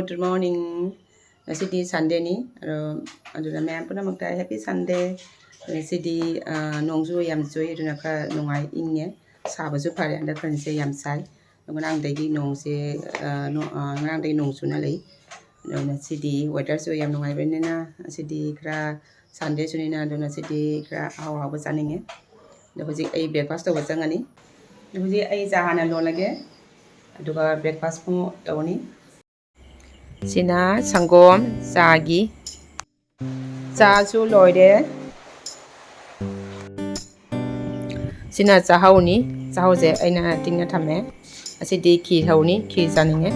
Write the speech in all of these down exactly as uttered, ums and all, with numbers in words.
Good morning. ꯉꯁꯤꯗꯤ Sundayꯅꯤ꯫ ꯑꯗꯣ, ꯑꯗꯨꯅ ꯃꯌꯥꯝ ꯄꯨꯝꯅꯃꯛꯇ Happy Sunday꯫ ꯉꯁꯤꯗꯤ, ꯑ, ꯅꯣꯡꯁꯨ ꯌꯥꯝ ꯆꯨꯏ, ꯑꯗꯨꯅ ꯈꯔ ꯅꯨꯡꯉꯥꯏ, ꯏꯪꯉꯦ꯫ ꯁꯥꯕꯁꯨ ꯐꯔꯦ, ꯍꯟꯗꯛ ꯈꯔꯁꯦ ꯌꯥꯝ ꯁꯥꯏ꯫ ꯑꯗꯣ ꯉꯔꯥꯡꯗꯒꯤ ꯅꯣꯡꯁꯦ, ꯑ, ꯅꯣ-, ꯑ, ꯉꯔꯥꯡꯗꯒꯤ ꯅꯣꯡ ꯆꯨꯅ ꯂꯩ꯫ ꯑꯗꯣ ꯉꯁꯤꯗꯤ weatherꯁꯨ ꯌꯥꯝ ꯅꯨꯡꯉꯥꯏꯕꯅꯤꯅ, ꯉꯁꯤꯗꯤ ꯈꯔ Sundayꯁꯨꯅꯤꯅ, ꯑꯗꯣ ꯉꯁꯤꯗꯤ ꯈꯔ ꯑꯍꯥꯎ ꯑꯍꯥꯎꯕ ꯆꯥꯅꯤꯡꯉꯦ꯫ ꯑꯗꯣ ꯍꯧꯖꯤꯛ ꯑꯩ breakfast ꯇꯧꯕ ꯆꯪꯉꯅꯤ꯫ ꯑꯗꯣ ꯍꯧꯖꯤꯛ ꯑꯩ ꯆꯥ ꯍꯥꯟꯅ ꯂꯣꯜꯂꯒꯦ, ꯑꯗꯨꯒ breakfast ꯑꯃꯨꯛ ꯇꯧꯔꯅꯤ꯫ ꯁꯤꯅ ꯁꯪꯒꯣꯝ ꯆꯥꯒꯤ꯫ ꯆꯥꯁꯨ ꯂꯣꯏꯔꯦ꯫ ꯁꯤꯅ ꯆꯥꯍꯧꯅꯤ꯫ ꯆꯥꯍꯧꯁꯦ ꯑꯩꯅ ꯇꯤꯡꯅ ꯊꯝꯃꯦ꯫ ꯑꯁꯤꯗꯤ ꯈꯤꯔ ꯍꯧꯅꯤ꯫ ꯈꯤꯔ ꯆꯥꯅꯤꯡꯉꯦ꯫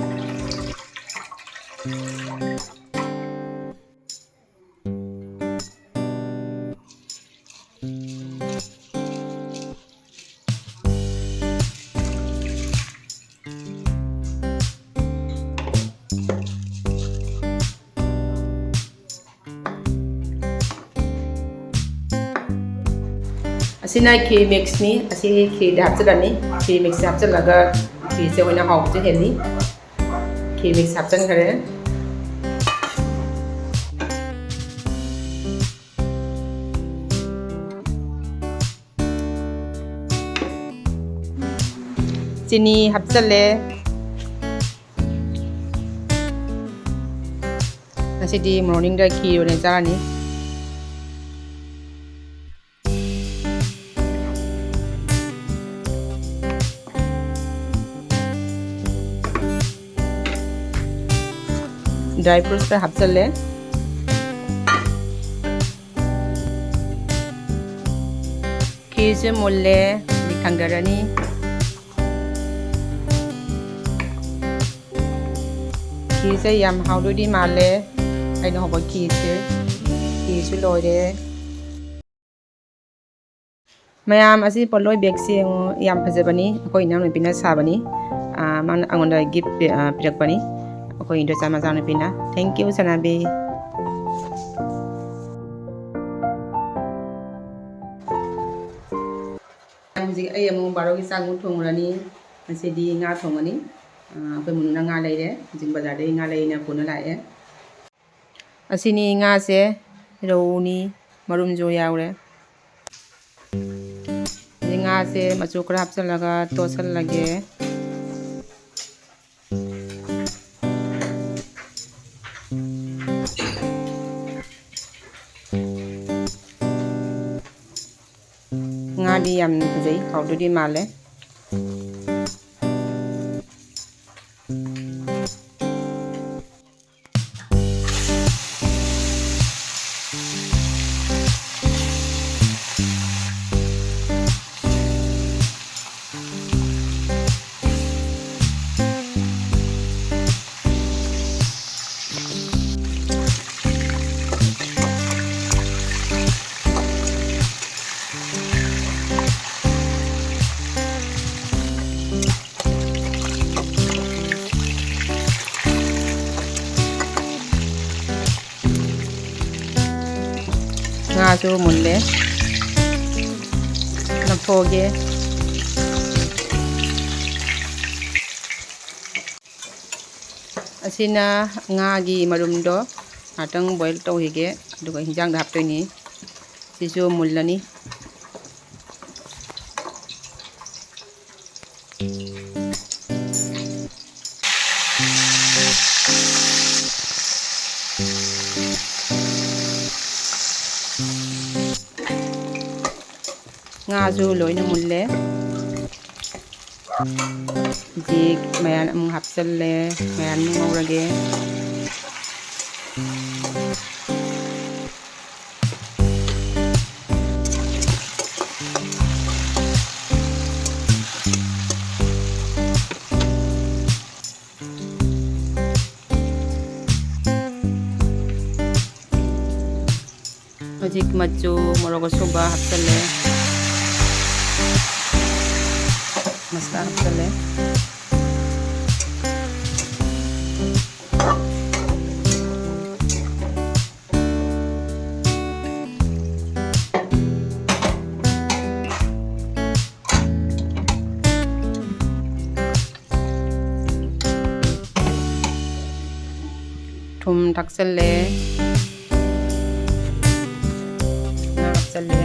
ꯑꯁꯤꯅ ꯈꯤꯔ mixꯅꯤ꯫ ꯑꯁꯤ ꯈꯤꯔꯗ ꯍꯥꯞꯆꯤꯜꯂꯅꯤ꯫ ꯈꯤꯔ mix ꯍꯥꯞꯆꯤꯜꯂꯒ ꯈꯤꯔꯁꯦ ꯑꯣꯏꯅ ꯍꯥꯎꯕꯁꯨ ꯍꯦꯜꯂꯤ꯫ ꯈꯤꯔ mix ꯍꯥꯞꯆꯤꯟꯈ꯭ꯔꯦ꯫ ꯆꯤꯅꯤ ꯍꯥꯞꯆꯜꯂꯦ꯫ ꯉꯁꯤꯗꯤ morningꯗ ꯈꯤꯔ ꯑꯣꯏꯅ ꯆꯥꯔꯅꯤ꯫ Dry fruits ꯈꯔ ꯍꯥꯞꯆꯜꯂꯦ꯫ ꯈꯤꯔꯁꯦ ꯃꯨꯜꯂꯦ, ꯍꯧꯖꯤꯛ ꯊꯥꯡꯗꯔꯅꯤ꯫ ꯈꯤꯔꯁꯦ ꯌꯥꯝ ꯍꯥꯎꯗꯣꯏꯗꯤ ꯃꯥꯜꯂꯦ, ꯑꯩꯅ ꯍꯧꯕ ꯈꯤꯔꯁꯦ꯫ ꯈꯤꯔꯁꯨ ꯂꯣꯏꯔꯦ꯫ ꯃꯌꯥꯝ ꯑꯁꯤ ꯄꯣꯠꯂꯣꯏ bagꯁꯦ ꯌꯦꯡꯉꯨ, ꯌꯥꯝ ꯐꯖꯕꯅꯤ꯫ ꯑꯩꯈꯣꯏ ꯏꯅꯥꯎꯅꯨꯄꯤꯅ ꯁꯥꯕꯅꯤ꯫ ꯑꯥ, ꯃꯥꯅ ꯑꯩꯉꯣꯟꯗ gift ꯄꯤ-, ꯑꯥ, ꯄꯤꯔꯛꯄꯅꯤ꯫ ꯑꯩꯈꯣꯏ ꯏꯟꯗꯣꯆꯥ ꯃꯆꯥꯅꯨꯄꯤꯅ꯫ Thank you, ꯁꯅꯥꯕꯤ꯫ ꯍꯧꯖꯤꯛ ꯑꯩ ꯑꯃꯨꯛ ꯕꯥꯔꯣꯒꯤ ꯆꯥꯛ ꯑꯃꯨꯛ ꯊꯣꯡꯉꯨꯔꯅꯤ꯫ ꯉꯁꯤꯗꯤ ꯉꯥ ꯊꯣꯡꯉꯅꯤ꯫ ꯑꯩꯈꯣꯏ ꯃꯨꯅꯨꯅ ꯉꯥ ꯂꯩꯔꯦ, ꯍꯧꯖꯤꯛ ꯕꯖꯥꯔꯗꯒꯤ ꯉꯥ ꯂꯩꯅ ꯄꯨꯅ ꯂꯥꯛꯑꯦ꯫ ꯑꯁꯤꯅꯤ ꯉꯥꯁꯦ, ꯔꯧꯅꯤ, ꯃꯔꯨꯝꯁꯨ ꯌꯥꯎꯔꯦ꯫ ꯑꯗꯩ ꯉꯥꯁꯦ ꯃꯆꯨ ꯈꯔ ꯍꯥꯞꯆꯤꯜꯂꯒ ꯇꯣꯠꯁꯜꯂꯒꯦ꯫ ꯉꯥꯗꯤ ꯌꯥꯝ ꯐꯖꯩ, ꯍꯥꯎꯗꯣꯏꯗꯤ ꯃꯥꯜꯂꯦ꯫ ꯉꯥꯁꯨ ꯃꯨꯜꯂꯦ꯫ ꯂꯧꯊꯣꯛꯑꯒꯦ꯫ ꯑꯁꯤꯅ ꯉꯥꯒꯤ ꯃꯔꯨꯝꯗꯣ ꯉꯥꯛꯇꯪ boil ꯇꯧꯈꯤꯒꯦ, ꯑꯗꯨꯒ ꯍꯤꯟꯖꯥꯡꯗ ꯍꯥꯞꯇꯣꯏꯅꯤ꯫ ꯁꯤꯁꯨ ꯃꯨꯜꯂꯅꯤ꯫ ꯉꯥꯁꯨ ꯂꯣꯏꯅ ꯃꯨꯜꯂꯦ꯫ ꯍꯧꯖꯤꯛ ꯃꯌꯥꯟ ꯑꯃꯨꯛ ꯍꯥꯞꯆꯜꯂꯦ, ꯃꯌꯥꯟ ꯑꯃꯨꯛ ꯉꯧꯔꯒꯦ꯫ ꯍꯧꯖꯤꯛ ꯃꯆꯨ, ꯃꯣꯔꯣꯛ ꯑꯁꯨꯕ ꯍꯥꯞꯆꯜꯂꯦ, ꯃꯁꯂꯥ ꯍꯥꯞꯆꯜꯂꯦ꯫ ꯊꯨꯝ ꯊꯥꯛꯆꯜꯂꯦ꯫ ꯉꯥ ꯍꯥꯞꯆꯜꯂꯦ꯫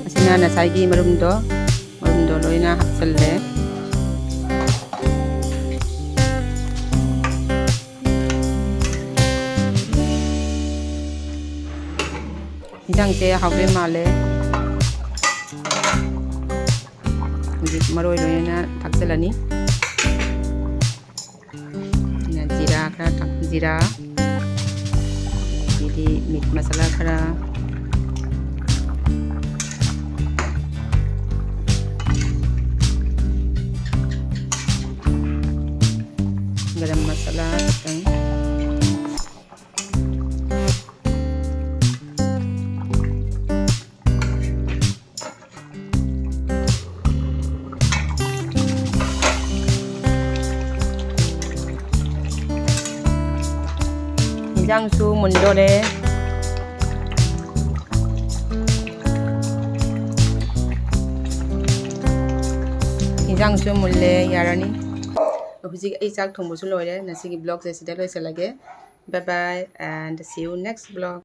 ꯑꯁꯤꯅ ꯉꯁꯥꯏꯒꯤ ꯃꯔꯨꯝꯗꯣ, ꯃꯔꯨꯝꯗꯣ ꯂꯣꯏꯅ ꯍꯥꯞꯆꯜꯂꯦ꯫ ꯏꯟꯖꯥꯡꯁꯦ ꯍꯥꯎꯗꯣꯏ ꯃꯥꯜꯂꯦ꯫ ꯍꯧꯖꯤꯛ ꯃꯔꯣꯏ ꯂꯣꯏꯅ ꯊꯥꯛꯆꯜꯂꯅꯤ꯫ ꯑꯗꯨꯅ ꯖꯤꯔꯥ ꯈꯔ ꯊꯥꯛ-, ꯖꯤꯔꯥ, ꯑꯗꯒꯤꯗꯤ ꯃꯤꯠ ꯃꯁꯥꯂꯥ ꯈꯔ, ꯒꯔꯝ ꯃꯁꯥꯂꯥ ꯈꯤꯇꯪ꯫ ꯏꯟꯖꯥꯡꯁꯨ ꯃꯨꯟꯗꯣꯔꯦ꯫ ꯏꯟꯖꯥꯡꯁꯨ ꯃꯨꯜꯂꯦ, ꯌꯥꯔꯅꯤ꯫ ꯍꯧꯖꯤꯛ ꯑꯩ ꯆꯥꯛ ꯊꯣꯡꯕꯁꯨ ꯂꯣꯏꯔꯦ꯫ ꯉꯁꯤꯒꯤ vlogꯁꯦ ꯁꯤꯗ ꯂꯣꯏꯁꯤꯜꯂꯒꯦ꯫ Bye bye and see you next vlog.